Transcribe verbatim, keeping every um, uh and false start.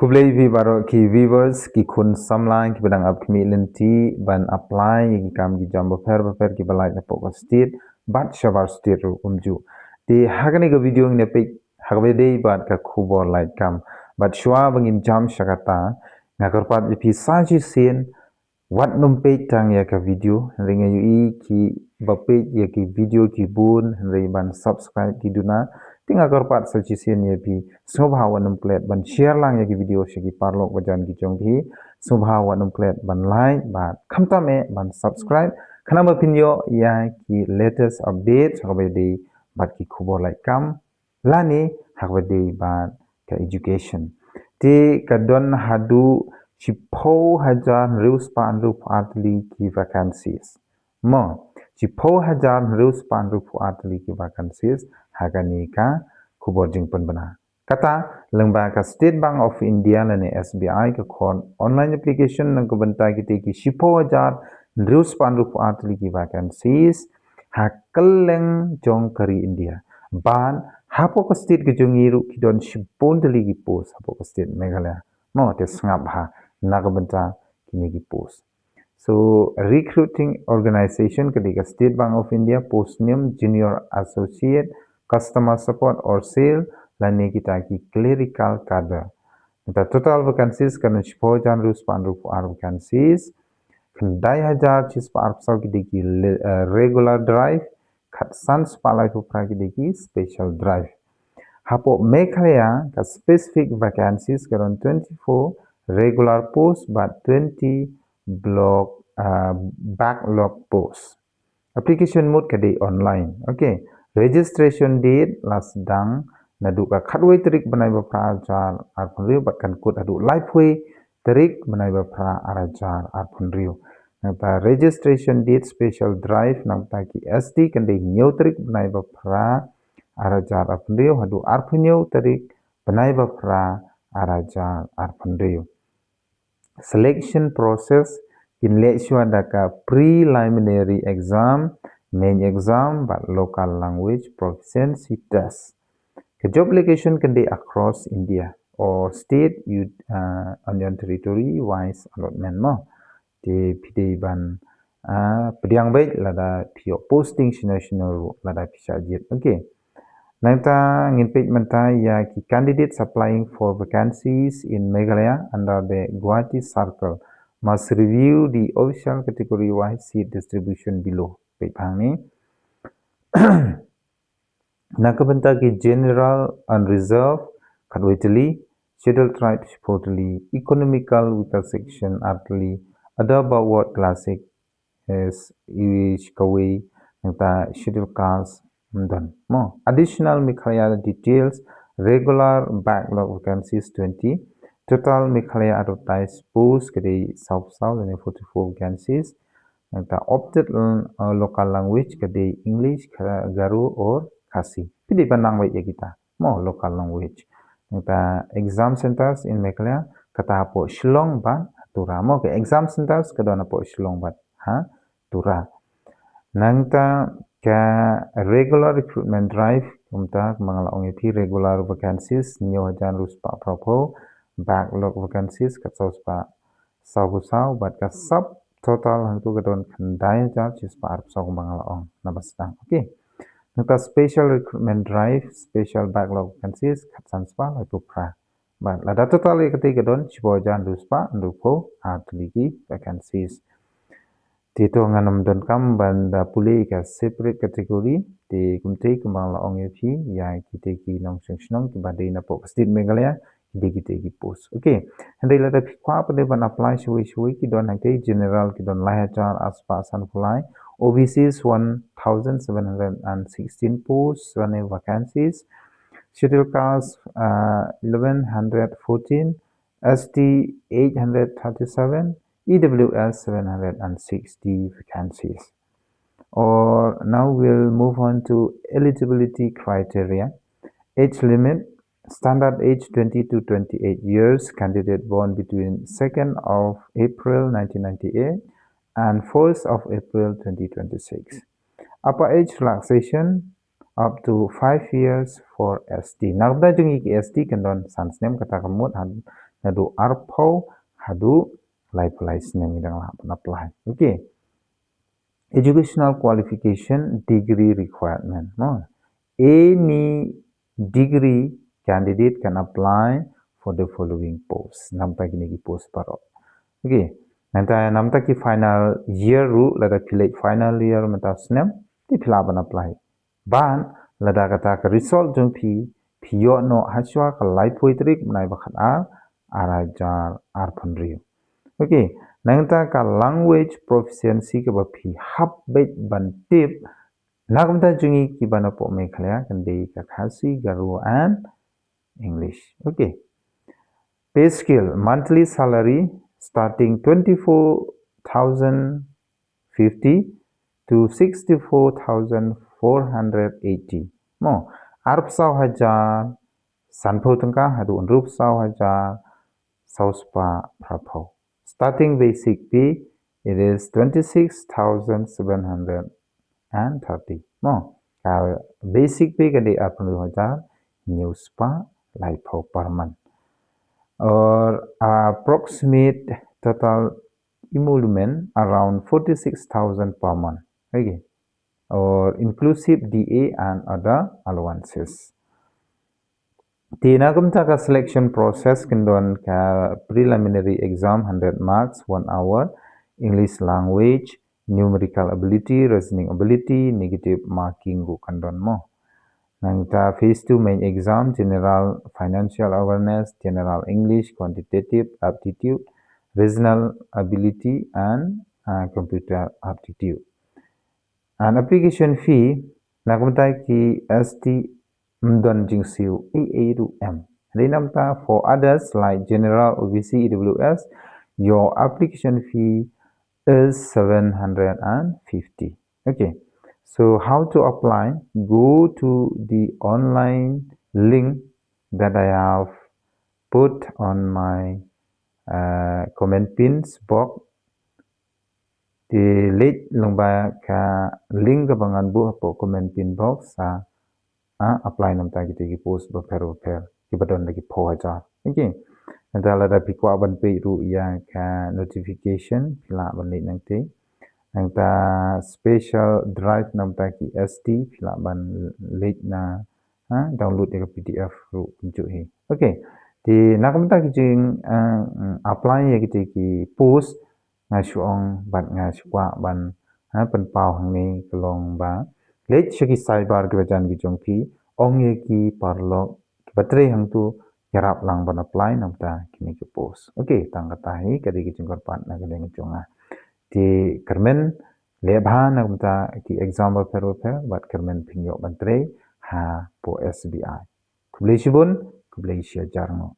Khublei phi baroh ki viewers, ki khun samla kiba dang ap khmih lynti ban apply ïa ki kam ki jam bapher bapher kiba lait na poh ka state bad shabar state ruh kumjuh. Te ha kane ka video ngin ïa peit ha kaba dei bad ka khubor lait kam. Bad shuwa ba ngin jam sha kata, nga kyrpad ïa phi sa shisien, wat nym peit tang ïa ka video, hynrei nga ïohi kiba peit ïa ki video ki bun, hynrei ban subscribe ki duna. Te nga kyrpad sa shisien ïa phi, sngewbha wat nym klet ban share lang ïa ki video sha ki paralok bajan ki jong phi. Sngewbha wat nym klet ban like bad khamtam eh ban subscribe, khnang ba phin ïoh ïa ki latest updates ha kaba dei bad ki khubor lait kam lane ha kaba dei bad ka education. Te ka don haduh shiphew hajar hynriew spah hynriewphew ar tylli ki vacancies. Mo, shiphew hajar hynriew spah hynriewphew ar tylli ki vacancies ha kane ka khubor jingpynbna. Kata lyngba ka State Bank of India lane S B I ka khot online application na ka bynta kita ki shiphew hajar hynriew spah hynriewphew ar tylli ki vacancies ha kylleng jong ka ri India. Bad hapoh ka state ka jong ngi ruh ki don shibun tylli ki post hapoh ka state Meghalaya. Mo, te sngap bha na ka bynta kine ki post. So, recruiting organization ka dei ka State Bank of India, post nym junior associate, customer support or sale, lane kita ki clerical cadre. Kita total vacancies ka don shiphew hajar hynriew spah hynriewphew ar vacancies, khyndai hajar shispah arphew saw ki dei ki le-, eh, regular drive, khatsan spah laiphew phra ki dei ki special drive. Hapoh Meghalaya ka specific vacancies ka don twenty-four regular post bad twenty block, ah, backlog post. Application mode ka dei online. Okay. Registration date la sdang naduh ka khatwei tarik bnai ba phra arhajar arphew hynriew bad kan kut haduh laiphew tarik bnai ba phra arhajar arphew hynriew. Nangta registration date special drive nangta ki S T kan dei hynñiew tarik bnai ba phra arhajar arphew hynriew haduh arphew hynñiew tarik bnai ba phra arhajar arphew hynriew. Selection process kin leh shuwa da ka preliminary exam, main exam bad local language proficiency test. Ka job location kan dei across India or state, uh, union territory wise allotment mo. Te phi dei ban, ah, pdiang beit lada phi ïoh posting shano shano ruh lada phi shah jied. Okay. Nangta ngin peit mynta ïa ki candidates applying for vacancies in Meghalaya under the Guwahati Circle must review the official category wise seat distribution below. Peit bha hangne. Na ka bynta ki general, unreserved, khatwei tylli, scheduled tribe, shiphew tylli, economical weaker section, ar tylli, other backward class, S E, kawei, nangta scheduled caste, ym don. Mo, additional Meghalaya details, regular backlog vacancies twenty, total Meghalaya advertised post ka dei sawphew saw lane forty-four vacancies, nangta opted, uh, local language ka dei English, Kha-, Garo or Khasi. Phi dei ban nang beit ïa kita. Mo, local language. Nangta exam centers in Meghalaya kata hapoh Shillong bad Tura. Mo, ka exam centers ka don hapoh Shillong bad ha Tura. Nangta ka regular recruitment drive, kumta kumba nga la ong ïa phi, regular vacancies hynñiew hajar hynriew spah phra phew, backlog vacancies khatsaw spah sawphew saw bad ka sub total hangtu ka don khyndai hajar shispah arphew saw kumba nga la ong naba sdang. Okay. Nangta special recruitment drive, special backlog vacancies khatsan spah laiphew phra. Bad lada total ïa kata ka don shiphew hajar hynriew spah hynriewphew ar tylli ki vacancies. Te to ngan ym donkam ban da pule ka separate category, te kumta kumba nga la ong ïa phi, ïa kita ki nongshong shnong kiba dei napoh ka state Meghalaya, ki dei kita ki post. Okay. Hynrei lada phi kwah pat ban apply shawei shawei, ki don hangta, general ki don lai hajar arspah sanphew lai, O B Cs one thousand seven hundred and sixteen posts, lane vacancies, scheduled caste, uh, eleven hundred fourteen, S T eight hundred thirty-seven, E W S seven hundred and sixty vacancies. Or now we'll move on to eligibility criteria. Age limit, standard age twenty to twenty-eight years, candidate born between second of April nineteen ninety-eight and first of April twenty twenty-six. Upper age relaxation, up to five years for S T. Na ka bynta jong ngi ki S T kan don san snem, kata ka mut ha, naduh arphew haduh laiphew lai snem ngi dang lah ban apply. Okay. Educational qualification, degree requirement. No? Any degree candidate can apply for the following post. Namta kine ki post baroh. Okay. Nangta namta ki final year ruh, lada phi leit final year mynta snem, te phi lah ban apply. Bad lada kata ka result jong phi, phi ïoh noh hashwa ka laiphew tarik bnai ba khatar, ar hajar arphew hynriew. Okay, nangta ka language proficiency kaba phi hap beit ban tip, na ka bynta jong ngi kiba na poh Meghalaya, kan dei ka Khasi, Garo and English. Okay. Pay scale, monthly salary starting twenty-four thousand fifty to sixty-four thousand four hundred eighty. Mo, arphew saw hajar sanphew tyngka haduh hynriewphew saw hajar saw spah phraphew. Starting basic pay, it is twenty-six thousand seven hundred and thirty. Mo, ka basic pay ka dei arphew hajar hynñiew spah laiphew per month. Or approximate total emolument around forty-six thousand per month. Okay. Or inclusive D A and other allowances. Te na kumta ka selection process kan don ka preliminary exam hundred marks, one hour, English language, numerical ability, reasoning ability, negative marking ruh kan don mo. Nangta phase two main exam, general financial awareness, general English, quantitative aptitude, reasonal ability and uh, computer aptitude. And application fee, na kumta ki S T ym don jingsiew, A A ruh em. Hynrei namta for others like general, O B C, E W S, your application fee is seven hundred and fifty. Okay, so how to apply? Go to the online link that I have put on my uh, comment pins box. Te leit lyngba ka link kaba ngan buh hapoh comment pin box, sa, ah, apply namta kita ki post bapher bapher kiba don da ki phew hajar. Okay. Nangta lada phi kwah ban peit ruh ïa ka notification, phi lah ban leit nangta. Nangta special drive namta ki S T, phi lah ban leit na, ha, download ïa ka P D F ruh kumjuh hi. Okay. Te na kumta ki jing, ah, apply ïa kita ki post, nga shu ong bad nga shu kwah ban, ha, pynpaw hangne ka long ba leit sha ki cyber kiba jan ki jong phi, ong ïa ki paralok kiba trei hangtu, ïarap lang ban apply namta kine ki post. Okay, tang kata hi ka dei ka jingkyrpad na ka liang jong nga. Te kyrmen leh bha na kumta ki exam bapher bapher bad kyrmen phin ïoh ban trei hapoh S B I. Khublei shibun, khublei shihajar nguh.